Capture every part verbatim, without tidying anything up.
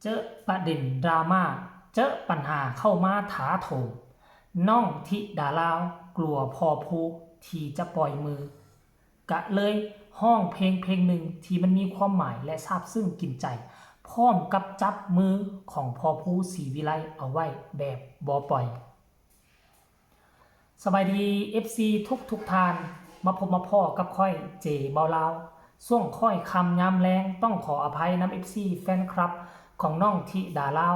เจอประเด็นดราม่า เจอปัญหาเข้ามาถาโถม น้องธิดาลาวกลัวพ่อภูที่จะปล่อยมือ กะเลยฮ้องเพลงเพลงหนึ่งที่มันมีความหมายและซาบซึ้งกินใจ พร้อมกับจับมือของพ่อภูศรีวิไลเอาไว้แบบบ่ปล่อย สบายดี เอฟซี ทุกทุกท่าน มาพบมาพ้อกับข้อย เจ เบาลาว ช่วงค่อยค่ำยามแลง ต้องขออภัยนำ เอฟซี แฟนคลับ ของน้องธิดาลาว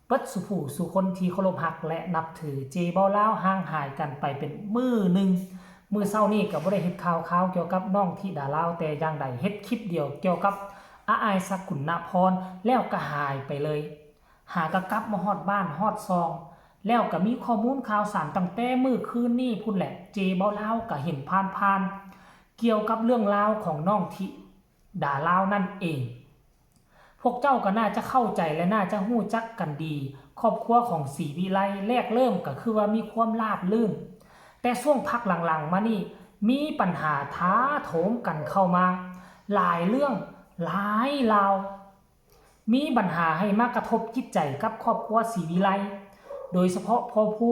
เบิดสู่ผู้สู่คนที่เคารพฮักและนับถือ เจ เบาลาว ห่างหายกันไปเป็นมื้อหนึ่ง มื้อเช้านี้ก็บ่ได้เฮ็ดข่าวข่าวเกี่ยวกับน้องธิดาลาวแต่อย่างใด เฮ็ดคลิปเดียวเกี่ยวกับอาอ้ายสักกุณณพร แล้วก็หายไปเลย หากะกลับมาฮอดบ้านฮอดซอง แล้วก็มีข้อมูลข่าวสารตั้งแต่มื้อคืนนี้พุ้นแหละ เจ เบาลาวก็เห็นผ่านๆ เกี่ยวกับเรื่องราวของน้องธิดาลาวนั่นเอง พวกเจ้าก็น่าจะเข้าใจและน่าจะฮู้จักกันดี ครอบครัวของศรีวิไลแรกเริ่มก็คือว่ามีความราบรื่น แต่ช่วงพักหลังๆ มานี่มีปัญหาถาโถมกันเข้ามา หลายเรื่องหลายราว มีปัญหาให้มากระทบจิตใจกับครอบครัวศรีวิไล โดยเฉพาะพ่อภู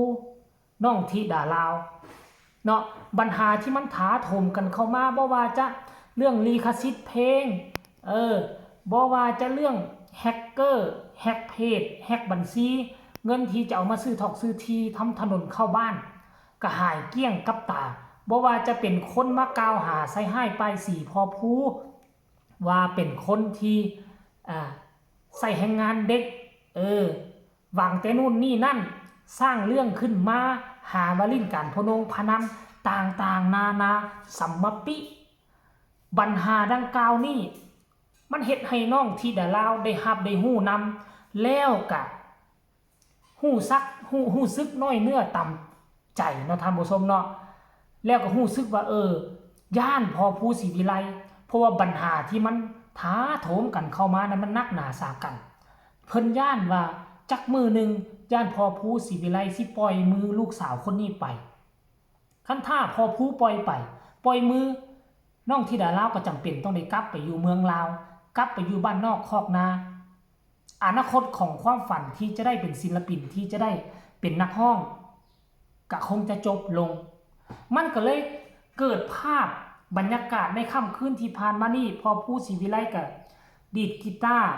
น้องธิดาลาว เนาะ ปัญหาที่มันถาโถมกันเข้ามา บ่ว่าจะเรื่องลิขสิทธิ์เพลง เออ บ่ว่าจะเรื่องแฮ็กเกอร์ แฮ็กเพจ แฮ็กบัญชี เงินที่จะเอามาซื้อทอกซื้อที ทำถนนเข้าบ้าน ก็หายเกลี้ยงกับตา บ่ว่าจะเป็นคนมากล่าวหาใส่ฮ้ายป้ายสีพ่อภู ว่าเป็นคนที่ อ่า ใช้แรงงานเด็ก เออ หวังแต่นู่นนี่นั่น สร้างเรื่องขึ้นมา หาว่าเล่นการพนงพนัน ต่างๆ นานา สัมมปิ ปัญหาดังกล่าวนี้ มันเฮ็ดให้น้องธิดาลาวได้รับได้ฮู้นำ แล้วกะ ฮู้ซัก ฮู้ ฮู้สึกน้อยเนื้อต่ำใจเนาะท่านผู้ชมเนาะ แล้วก็ฮู้สึกว่า เออ ย้านพ่อภูศรีวิไล เพราะว่าปัญหาที่มันถาโถมกันเข้ามานั้นมันหนักหนาสาหัส เพิ่นย้านว่าจักมื้อหนึ่งย้านพ่อภูศรีวิไลสิปล่อยมือลูกสาวคนนี้ไป คันถ้าพ่อภูปล่อยไป ปล่อยมือ น้องธิดาลาวก็จำเป็นต้องได้กลับไปอยู่เมืองลาว กลับไปอยู่บ้านนอกคอกนา อนาคตของความฝันที่จะได้เป็นศิลปิน ที่จะได้เป็นนักฮ้อง ก็คงจะจบลง มันก็เลยเกิดภาพบรรยากาศในค่ำคืนที่ผ่านมานี้ พ่อภูศรีวิไลก็ดีดกีตาร์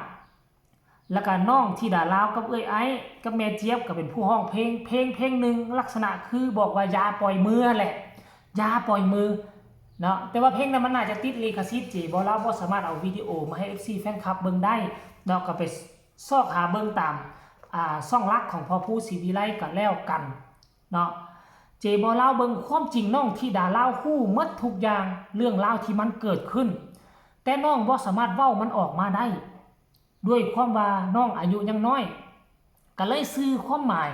แล้วก็น้องธิดาลาวกับเอื้อยไอซ์กับแม่เจี๊ยบก็เป็นผู้ฮ้องเพลง เพลงเพลงหนึ่งลักษณะคือบอกว่าอย่าปล่อยมือแหละ อย่าปล่อยมือ เนาะ แต่ว่าเพลงนั้นมันน่าจะติดลิขสิทธิ์ เจ เบาลาวบ่สามารถเอาวิดีโอมาให้ เอฟซี แฟนคลับเบิ่งได้เนาะ ก็ไปซอกหาเบิ่งตาม อ่า ช่องหลักของพ่อภูศรีวิไลก็แล้วกันเนาะ เจ เบาลาวเบิ่งความจริงน้องธิดาลาวฮู้หมดทุกอย่าง เรื่องราวที่มันเกิดขึ้น แต่น้องบ่สามารถเว้ามันออกมาได้ ด้วยความว่าน้องอายุยังน้อย ก็เลยสื่อความหมาย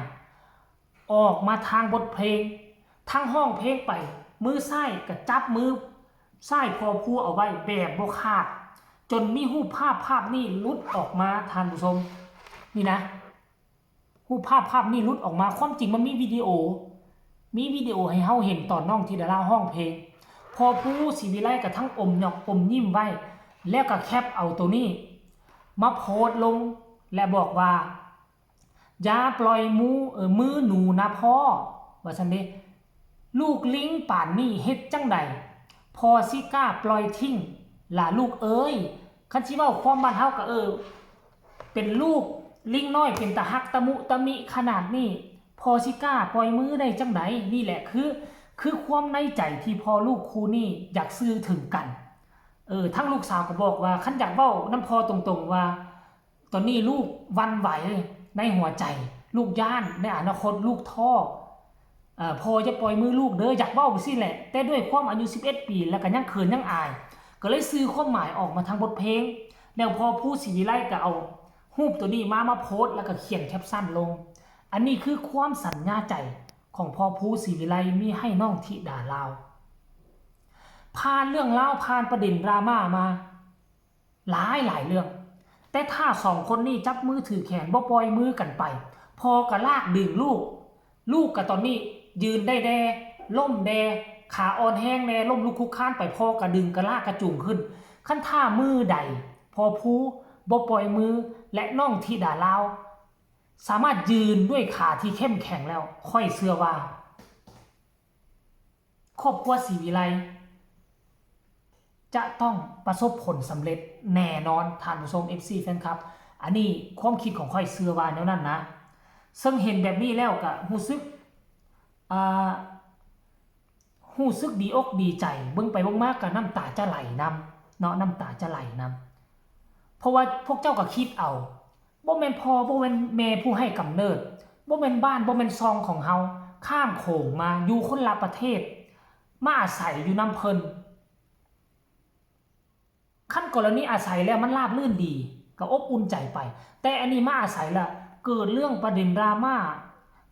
ออกมาทางบทเพลง ทั้งฮ้องเพลงไป มือซ้ายก็จับมือซ้ายพ่อภูเอาไว้แบบบ่ขาด จนมีรูปภาพภาพนี้หลุดออกมาท่านผู้ชม นี่นะ รูปภาพภาพนี้หลุดออกมา ความจริงมันมีวิดีโอ มีวิดีโอให้เฮาเห็นตอนน้องธิดาลาวฮ้องเพลง พ่อภูศรีวิไลก็ทั้งอมหยอกอมยิ้มไว้ แล้วก็แคปเอาตัวนี้ มาโพสต์ลง และบอกว่า อย่าปล่อยมู เออ มือหนูนะพ่อ ว่าซั่นเด้ ลูกลิงป่านนี้เฮ็ดจั่งใด พ่อสิกล้าปล่อยทิ้งล่ะลูกเอ้ย คันสิเว้าความบ้านเฮาก็ เออ เป็นลูกลิงน้อยเป็นตาฮักตะมุตะมิขนาดนี้ พ่อสิกล้าปล่อยมือได้จั่งใด นี่แหละคือ คือความในใจที่พ่อลูกคู่นี้อยากสื่อถึงกัน เออ ทั้งลูกสาวก็บอกว่า คันอยากเว้านำพ่อตรงๆว่า ตอนนี้ลูกหวั่นไหวในหัวใจ ลูกย้านในอนาคตลูกท้อ เอ่อ พ่ออย่าปล่อยมือลูกเด้อ อยากเว้าจั่งซี้แหละ แต่ด้วยความอายุสิบเอ็ดปี แล้วก็ยังเขินยังอาย ก็เลยสื่อความหมายออกมาทางบทเพลง แล้วพ่อภูศรีวิไลก็เอารูปตัวนี้มา มาโพสต์ แล้วก็เขียนแคปชั่นลง อันนี้คือความสัญญาใจของพ่อภูศรีวิไลมีให้น้องธิดาลาว ผ่านเรื่องราว ผ่านประเด็นดราม่ามา หลายหลายเรื่อง แต่ถ้าสองคนนี้จับมือถือแขนบ่ปล่อยมือกันไป พ่อก็ลากดึงลูก ลูกก็ตอนนี้ยืนได้แด่ ล้มแด่ ขาอ่อนแฮงแด่ ล้มลุกคลุกคลานไป พ่อก็ดึงก็ลากก็จูงขึ้น คันถ้ามื้อใด พ่อภู บ่ปล่อยมือ และน้องธิดาลาว สามารถยืนด้วยขาที่เข้มแข็งแล้ว ข้อยเชื่อว่า ครอบครัวศรีวิไล จะต้องประสบผลสำเร็จแน่นอน ท่านผู้ชม เอฟซี แฟนคลับ อันนี้ความคิดของข้อยเชื่อว่าแนวนั้นนะ ซึ่งเห็นแบบนี้แล้วก็รู้สึก อ่า รู้สึกดีอกดีใจ เบิ่งไปเบิ่งมาก็น้ำตาจะไหลนำเนาะ น้ำตาจะไหลนำ เพราะว่าพวกเจ้าก็คิดเอา บ่แม่นพ่อ บ่แม่นแม่ผู้ให้กำเนิด บ่แม่นบ้าน บ่แม่นซองของเฮา ข้ามโขงมาอยู่คนละประเทศ มาอาศัยอยู่นำเพิ่น คันกรณีอาศัยแล้วมันราบรื่นดี ก็อบอุ่นใจไป แต่อันนี้มาอาศัยแล้วเกิดเรื่องประเด็นดราม่า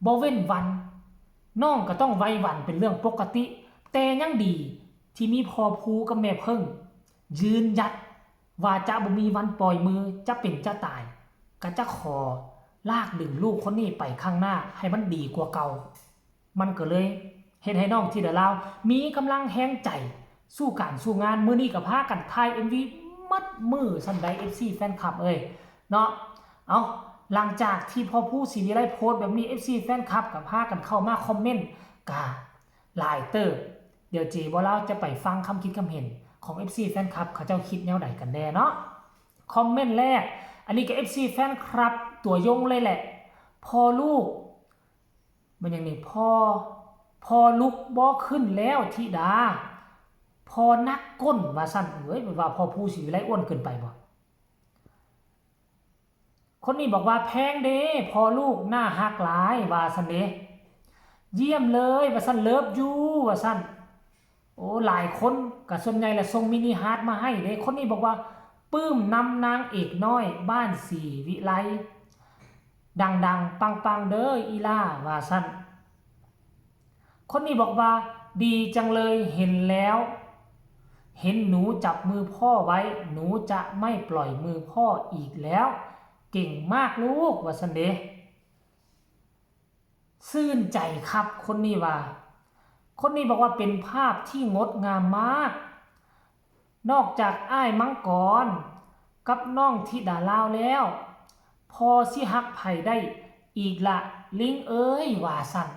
บ่เว้นวัน น้องก็ต้องไหว้หวั่นเป็นเรื่องปกติ แต่ยังดีที่มีพ่อภูกับแม่เพิ่ง ยืนหยัดว่าจะบ่มีวันปล่อยมือ จะเป็นจะตาย ก็จะขอลากดึงลูกคนนี้ไปข้างหน้าให้มันดีกว่าเก่า มันก็เลยเฮ็ดให้น้องธิดาลาวมีกำลังแฮงใจสู้การสู้งาน มื้อนี้ก็พากันถ่าย เอ็มวี หมดมื้อซั่นใด เอฟซี แฟนคลับเอ้ยเนาะ เอา หลังจากที่พ่อภูศรีวิไลโพสต์แบบนี้ เอฟซี แฟนคลับก็พากันเข้ามาคอมเมนต์กะหลายเติบ เดี๋ยวเจบ่าวลาวจะไปฟังคำคิดคำเห็นของ เอฟซี แฟนคลับเขาเจ้าคิดแนวใดกันแน่เนาะ คอมเมนต์แรก อันนี้ก็ เอฟซี แฟนคลับตัวยงเลยแหละ พ่อลูก มันหยังนี่ พ่อ พ่อลุกบ่ขึ้นแล้วธิดา พ่อหนักก้นว่าซั่น เอ้ย ว่าพ่อภูศรีวิไลอ้วนเกินไปบ่ คนนี้บอกว่าแพงเด้ พ่อลูกน่าฮักหลายว่าซั่นเด้ เยี่ยมเลยว่าซั่น love you ว่าซั่น โอ้ หลายคนก็ส่วนใหญ่ละส่งมินิฮาร์ทมาให้เด้ คนนี้บอกว่าปลื้มนำนางเอกน้อยบ้านศรีวิไล ดังๆ ปังๆ เด้ออีหล่าว่าซั่น คนนี้บอกว่าดีจังเลยเห็นแล้ว เห็นหนูจับมือพ่อไว้ หนูจะไม่ปล่อยมือพ่ออีกแล้ว เก่งมากลูกว่าซั่นเด้ ชื่นใจครับ คนนี้ว่า คนนี้บอกว่าเป็นภาพที่งดงามมาก นอกจากอ้ายมังกรกับน้องธิดาลาวแล้ว พอสิฮักไผได้อีกละลิงเอ้ยว่าซั่น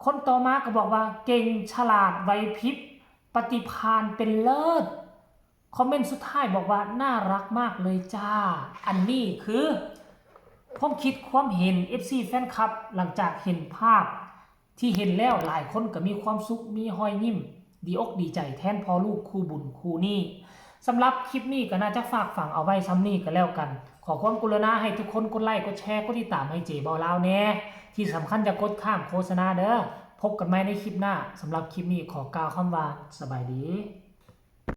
คนต่อมาก็บอกว่าเก่งฉลาดไหวพริบปฏิภาณเป็นเลิศ คอมเมนต์สุดท้ายบอกว่าน่ารักมากเลยจ้า อันนี้คือความคิดความเห็น เอฟซี แฟนคลับ หลังจากเห็นภาพที่เห็นแล้วหลายคนก็มีความสุขมีฮอยยิ้ม ดีอกดีใจแทนพ่อลูกคู่บุญคู่นี้ สำหรับคลิปนี้ก็น่าจะฝากฝังเอาไว้ส่ำนี้ก็แล้วกัน ขอความกรุณาให้ทุกคนกดไลค์กดแชร์กดติดตามให้เจบ่าวลาวแน่ ที่สำคัญอย่ากดข้ามโฆษณาเด้อ พบกันใหม่ในคลิปหน้า สำหรับคลิปนี้ขอกล่าวคำว่าสบายดี